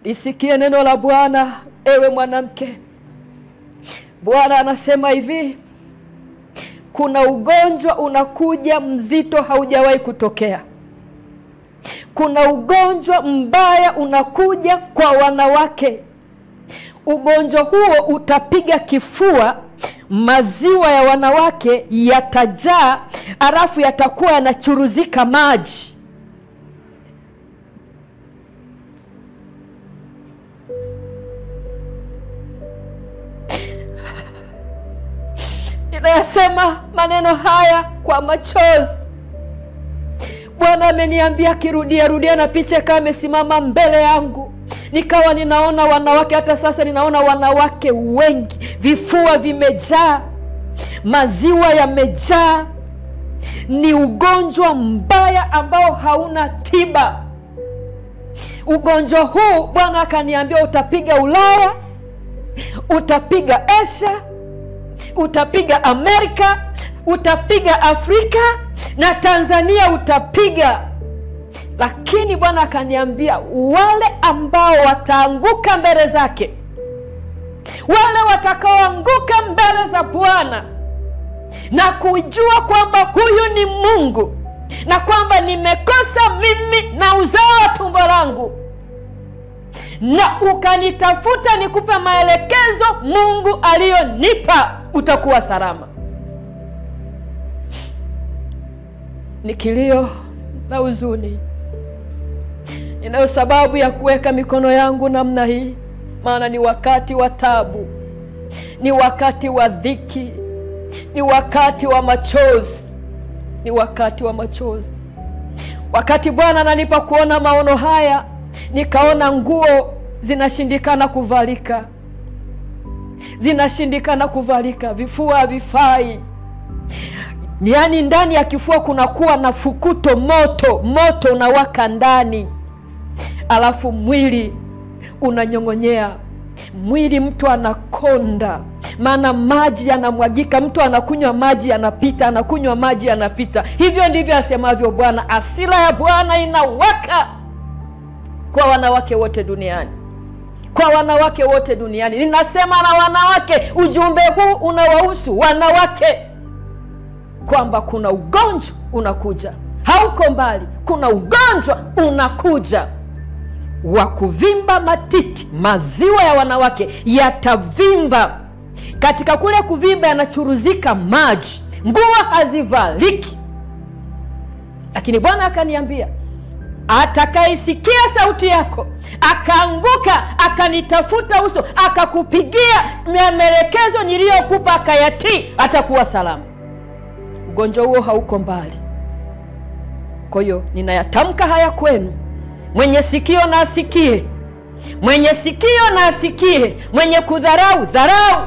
Lisikie neno la Bwana, ewe mwanamke. Bwana anasema hivi: kuna ugonjwa unakuja mzito, haujawahi kutokea. Kuna ugonjwa mbaya unakuja kwa wanawake. Ugonjwa huo utapiga kifua, maziwa ya wanawake yatajaa, alafu yatakuwa yanachuruzika maji. Ninayasema maneno haya kwa machozi. Bwana ameniambia kirudia rudia na picha kama amesimama mbele yangu. Nikawa ninaona wanawake, hata sasa ninaona wanawake wengi, vifua vimejaa, maziwa yamejaa. Ni ugonjwa mbaya ambao hauna tiba. Ugonjwa huu Bwana akaniambia utapiga Ulaya, utapiga Asia, utapiga Amerika, utapiga Afrika na Tanzania utapiga. Lakini Bwana akaniambia wale ambao wataanguka mbele zake, wale watakaoanguka mbele za Bwana na kujua kwamba huyu ni Mungu na kwamba nimekosa mimi na uzao wa tumbo langu, na ukanitafuta nikupe maelekezo Mungu aliyonipa, utakuwa salama. Ni kilio na huzuni. Ninayo sababu ya kuweka mikono yangu namna hii, maana ni wakati wa taabu, ni wakati wa dhiki, ni wakati wa machozi, ni wakati wa machozi. Wakati Bwana ananipa kuona maono haya, nikaona nguo zinashindikana kuvalika, zinashindikana kuvalika, vifua havifai. Yaani ndani ya kifua kunakuwa na fukuto, moto, moto unawaka ndani. Alafu mwili unanyong'onyea, mwili mtu anakonda, maana maji yanamwagika, mtu anakunywa maji yanapita, anakunywa maji yanapita. Hivyo ndivyo asemavyo Bwana, hasira ya Bwana inawaka kwa wanawake wote duniani. Kwa wanawake wote duniani. Ninasema na wanawake, ujumbe huu unawahusu wanawake, kwamba kuna ugonjwa unakuja, hauko mbali. Kuna ugonjwa unakuja wa kuvimba matiti, maziwa ya wanawake yatavimba. Katika kule kuvimba yanachuruzika maji, nguo hazivaliki. Lakini Bwana akaniambia, atakayesikia sauti yako akaanguka, akanitafuta uso, akakupigia maelekezo niliyokupa akayatii, atakuwa salama. Ugonjwa huo hauko mbali. Kwa hiyo ninayatamka haya kwenu. Mwenye sikio na asikie, mwenye sikio na asikie, mwenye kudharau dharau.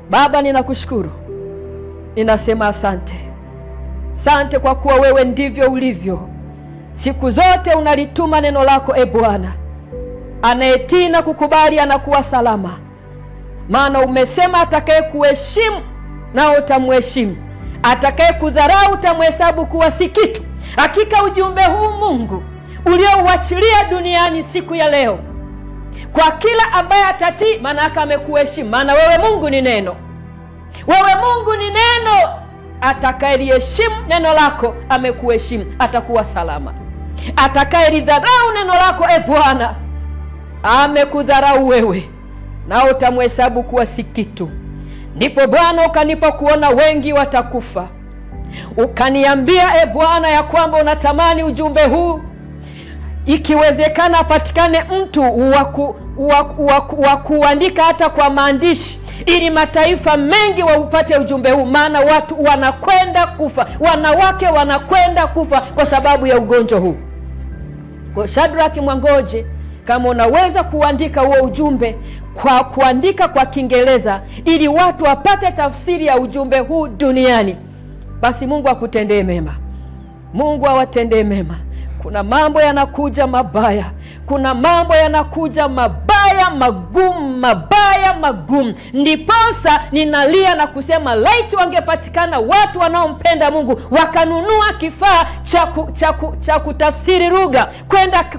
Baba, ninakushukuru, ninasema asante. Asante kwa kuwa wewe ndivyo ulivyo. Siku zote unalituma neno lako, e Bwana. Anayetii na kukubali anakuwa salama. Maana umesema atakaye kuheshimu nao utamheshimu, atakaye kudharau utamhesabu kuwa si kitu. Hakika ujumbe huu Mungu uliouachilia duniani siku ya leo, kwa kila ambaye atatii, maana yake amekuheshimu. Maana wewe Mungu ni neno, wewe Mungu ni neno. Atakayeliheshimu neno lako amekuheshimu, atakuwa salama. Atakayelidharau neno lako, e Bwana, amekudharau wewe, na utamhesabu kuwa si kitu. Ndipo Bwana ukanipa kuona wengi watakufa. Ukaniambia, e Bwana, ya kwamba unatamani ujumbe huu, ikiwezekana apatikane mtu wa kuandika hata kwa maandishi, ili mataifa mengi waupate ujumbe huu. Maana watu wanakwenda kufa, wanawake wanakwenda kufa kwa sababu ya ugonjwa huu. Kwa Shadrack Mwangoje, kama unaweza kuandika huo ujumbe kwa kuandika kwa Kiingereza ili watu wapate tafsiri ya ujumbe huu duniani, basi Mungu akutendee mema. Mungu awatendee mema. Kuna mambo yanakuja mabaya, Kuna mambo yanakuja mabaya magumu, mabaya magumu. Ndiposa ninalia na kusema laiti wangepatikana watu wanaompenda Mungu wakanunua kifaa cha kutafsiri lugha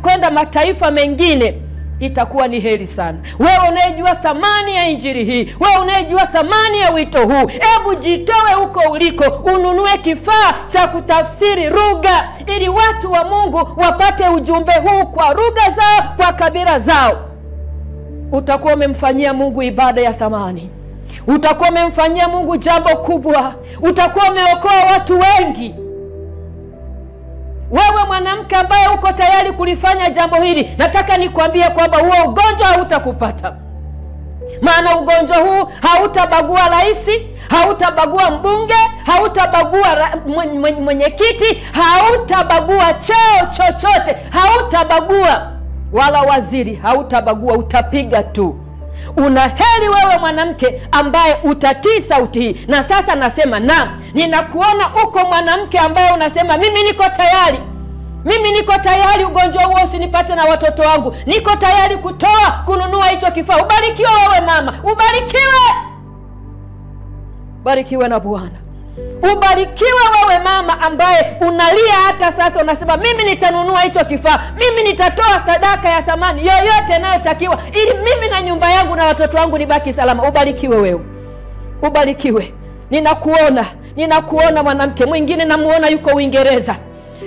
kwenda mataifa mengine, itakuwa ni heri sana. Wewe unayejua thamani ya injili hii, wewe unayejua thamani ya wito huu, hebu jitoe huko uliko, ununue kifaa cha kutafsiri lugha ili watu wa Mungu wapate ujumbe huu kwa lugha zao, kwa kabila zao. Utakuwa umemfanyia Mungu ibada ya thamani. Utakuwa umemfanyia Mungu jambo kubwa. Utakuwa umeokoa watu wengi. Wewe mwanamke ambaye uko tayari kulifanya jambo hili, nataka nikwambie kwamba huo ugonjwa hautakupata. Maana ugonjwa huu hautabagua rais, hautabagua mbunge, hautabagua mwenyekiti, hautabagua cheo chochote, hautabagua wala waziri, hautabagua, utapiga tu. Una heri wewe mwanamke ambaye utatii sauti hii. Na sasa nasema naam, ninakuona uko mwanamke ambaye unasema mimi niko tayari. Mimi niko tayari ugonjwa huo usinipate na watoto wangu. Niko tayari kutoa kununua hicho kifaa. Ubarikiwe wewe mama, ubarikiwe. Barikiwe na Bwana. Ubarikiwe wewe mama ambaye unalia hata sasa, unasema mimi nitanunua hicho kifaa, mimi nitatoa sadaka ya thamani yoyote inayotakiwa ili mimi na nyumba yangu na watoto wangu nibaki salama. Ubarikiwe wewe, ubarikiwe. Ninakuona, ninakuona mwanamke mwingine, namuona yuko Uingereza.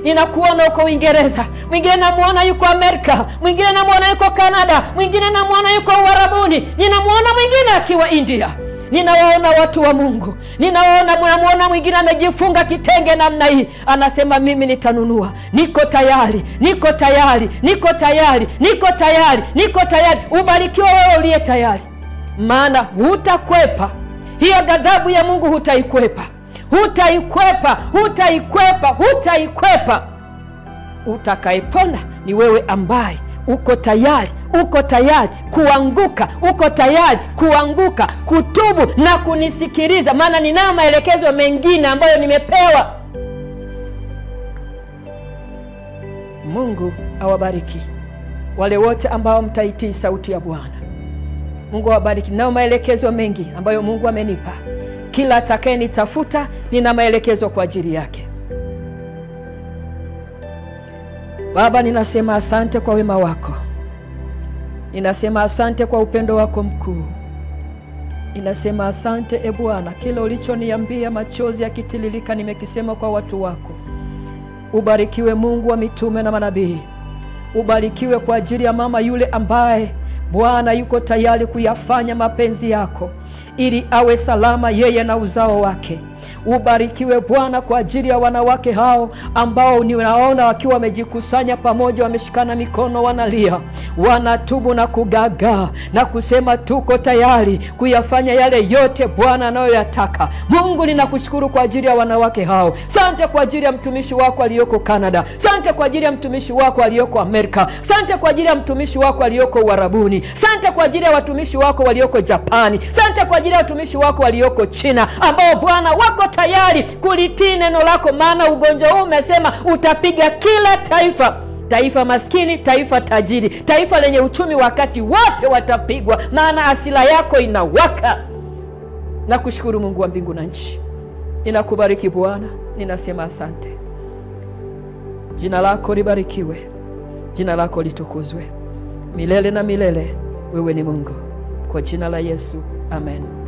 Ninakuona uko Uingereza, mwingine namuona yuko Amerika, mwingine namuona yuko Canada, mwingine namuona yuko Uarabuni, ninamuona mwingine akiwa India. Ninawaona watu wa Mungu. Ninawaona, mnamuona mwingine amejifunga kitenge namna hii, anasema mimi nitanunua, niko tayari, niko tayari, niko tayari, niko tayari, niko tayari. Ubarikiwe wewe uliye tayari, maana hutakwepa hiyo ghadhabu ya Mungu, hutaikwepa, hutaikwepa, hutaikwepa, hutaikwepa. Utakayepona ni wewe ambaye uko tayari, uko tayari kuanguka, uko tayari kuanguka, kutubu na kunisikiliza, maana ninayo maelekezo mengine ambayo nimepewa. Mungu awabariki wale wote ambao mtaitii sauti ya Bwana. Mungu awabariki. Ninayo maelekezo mengi ambayo Mungu amenipa. Kila atakayenitafuta nina maelekezo kwa ajili yake. Baba, ninasema asante kwa wema wako. Ninasema asante kwa upendo wako mkuu. Ninasema asante e Bwana, kila ulichoniambia machozi yakitiririka nimekisema kwa watu wako. Ubarikiwe Mungu wa mitume na manabii. Ubarikiwe kwa ajili ya mama yule ambaye Bwana yuko tayari kuyafanya mapenzi yako ili awe salama yeye na uzao wake. Ubarikiwe Bwana kwa ajili ya wanawake hao ambao ninaona wakiwa wamejikusanya pamoja, wameshikana mikono, wanalia, wanatubu na kugagaa na kusema tuko tayari kuyafanya yale yote Bwana anayoyataka. Mungu, ninakushukuru kwa ajili ya wanawake hao. Sante kwa ajili ya mtumishi wako aliyoko Canada. Sante kwa ajili ya mtumishi wako aliyoko Amerika. Sante kwa ajili ya mtumishi wako aliyoko Uarabuni. Sante kwa ajili ya watumishi wako walioko Japani. Sante kwa ajili ya watumishi wako walioko China ambao Bwana wako tayari kulitii neno lako, maana ugonjwa huu umesema utapiga kila taifa. Taifa maskini, taifa tajiri, taifa lenye uchumi, wakati wote watapigwa, maana asila yako inawaka. Nakushukuru Mungu wa mbingu na nchi. Ninakubariki Bwana, ninasema asante. Jina lako libarikiwe, jina lako litukuzwe milele na milele. Wewe ni Mungu. Kwa jina la Yesu, amen.